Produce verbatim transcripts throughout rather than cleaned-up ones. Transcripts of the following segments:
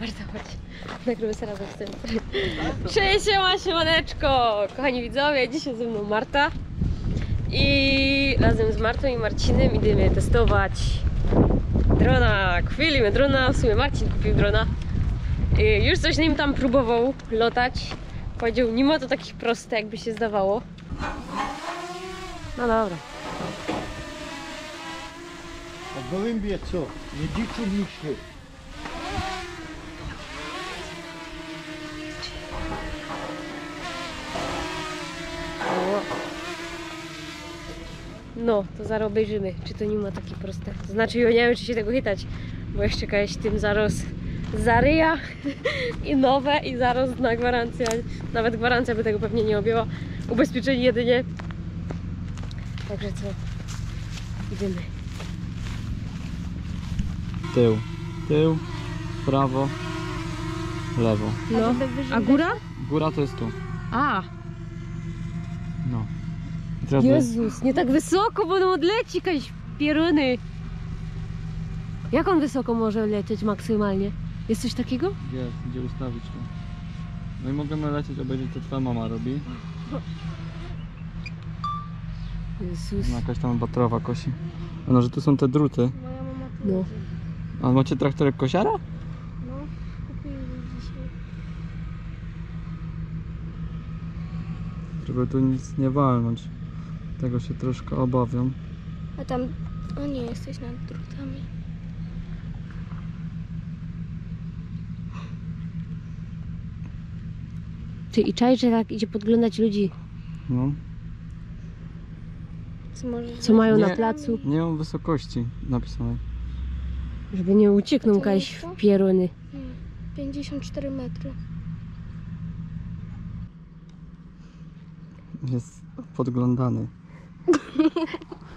Marta, chodź. Nagrywamy sobie razem sceny. Cześć, siema, siemaneczko! Kochani widzowie, dzisiej ze mną Marta. I razem z Martą i Marcinem idziemy testować drona. Kupili my drona, w sumie Marcin kupił drona. I już coś nim tam próbował lotać. Powiedział, nie ma to takich proste, jakby się zdawało. No dobra. A w gołębie co? Nie dziczą mi się. No, to zaraz obejrzymy, czy to nie ma takie proste. To znaczy, ja nie wiem, czy się tego chytać, bo jeszcze jakaś tym zaraz zaryja i nowe i zaraz na gwarancję, nawet gwarancja by tego pewnie nie objęła. Ubezpieczenie jedynie. Także co? Idziemy. Tył, tył, prawo, lewo. No, a góra? Góra to jest tu. A, No. I teraz to jest- Jezus, nie tak wysoko, bo on odleci, jakiś pieruny. Jak on wysoko może lecieć maksymalnie? Jest coś takiego? Jest, gdzie ustawić to. No i możemy lecieć, obejrzeć, co twoja mama robi. Jezus. No, jakaś tam batrowa kosi. No, że tu są te druty. No. A macie traktorek kosiara? No, kupili mi dzisiej. Żeby tu nic nie walnąć. Tego się troszkę obawiam. A tam, o nie, jesteś nad drutami. Ty, i czaj, że tak idzie podglądać ludzi, No. Co, może co mają na Nie. placu, Nie mam wysokości napisanej. żeby nie ucieknął To jakaś jest to? w pieruny. Nie, pięćdziesiąt cztery metry. Jest podglądany.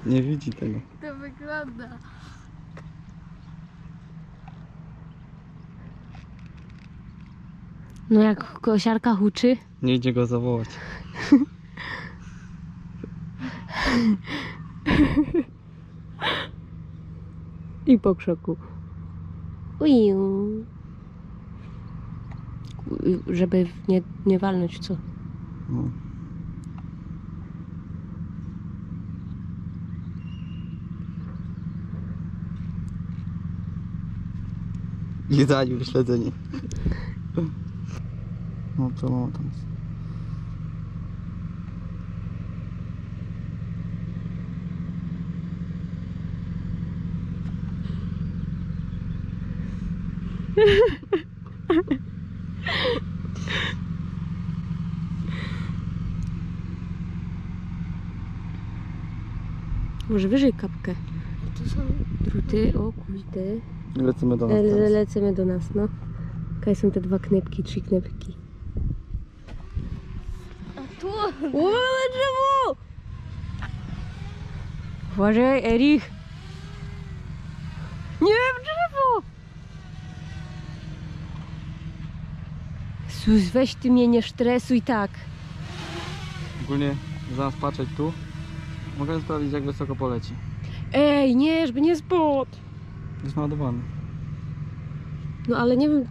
Nie widzi tego. To wygląda. No, jak kosiarka huczy. Nie idzie go zawołać. I po krzoku. Uiu. Żeby nie, nie walnąć w co. No. I za nim śledzenie. No, co mam tam? Może wyżej kapkę. Tu są Druty, o kurde. Lecimy do nas Le, le, teraz. Lecimy do nas, no. Kaj są te dwa knepki, trzy knepki. A tu! O, drzewo! Uważaj, Erich! Nie w drzewo! Sus, weź ty mnie nie stresuj tak. Ogólnie zamiast patrzeć tu, mogę sprawdzić, jak wysoko poleci. Ej, nie, żeby nie spadł. Jest naładowany. No ale nie wiem.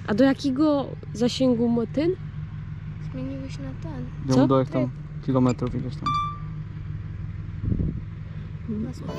A do jakiego zasięgu ma ten? Zmieniłeś na ten. Ja Co? mu dałem tam kilometrów ileś tam. Na słowo.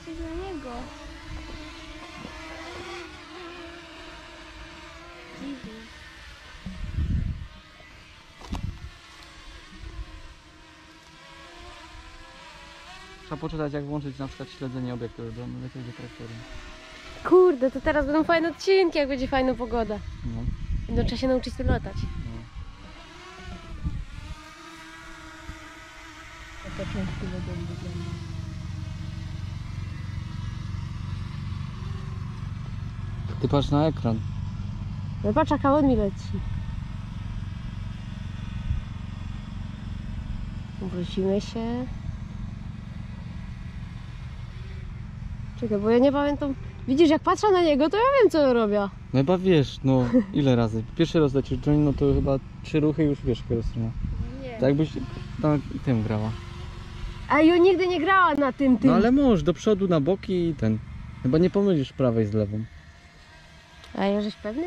Na niego. Dziwne. Trzeba poczytać, jak włączyć na przykład śledzenie obiektu, żeby on leciał za traktorem. Kurde, to teraz bydōm fajne ôdcinki, jak bydzie fajnŏ pogoda. No. No, trzeba sie nauczyć tym lŏtać. No. A to ciężko wiadomo wygląda. Ty patrz na ekran. No patrz, jaka ôd mi leci. Obrócimy się. Czekaj, bo ja nie pamiętam. Widzisz, jak patrzę na niego, to ja wiem, co on robi. No chyba wiesz, no ile razy? Pierwszy raz lecisz dronem, no to chyba trzy ruchy, już wiesz, w którą stronę. Nie. Tak jakbyś na tym grała. A ja nigdy nie grała na tym, tym. No ale możesz do przodu, na boki i ten. Chyba nie pomylisz prawej z lewą. A ja żeś pewny?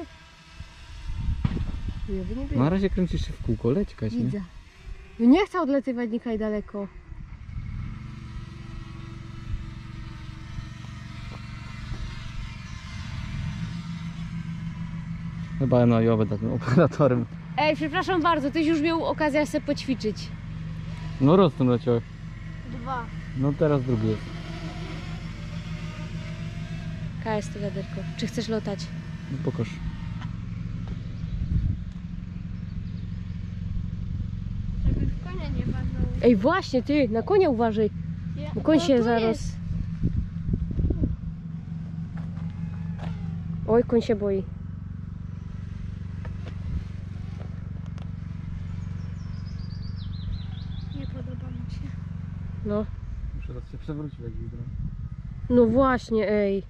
Ja by nie Na była. Razie kręcisz się w kółko, leć, Kasia. Widzę. Ja nie chcę odlatywać nikaj daleko. Chyba no i obydwa tym operatorem. Ej, przepraszam bardzo, tyś już miał okazję sobie poćwiczyć. No raz tym leciałeś. Dwa. No teraz drugi jest. Kaj jest to wiaderko. Czy chcesz lotać? No pokaż. Żeby w konia nie walnął. Ej, właśnie, ty, na konia uważaj. Ja- Bo koń no się tu zaraz... jest. Oj, koń się boi. Nie podoba mi się. No. Muszę raz się przewrócił jak widzę. No właśnie, ej.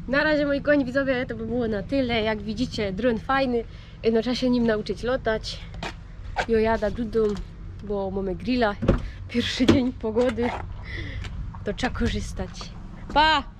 Na razie, moi kochani widzowie, to by było na tyle. Jak widzicie, dron fajny. No, trzeba się nim nauczyć lotać. Jo, jada dudum, bo mamy grilla. Pierwszy dzień pogody. To trzeba korzystać. Pa!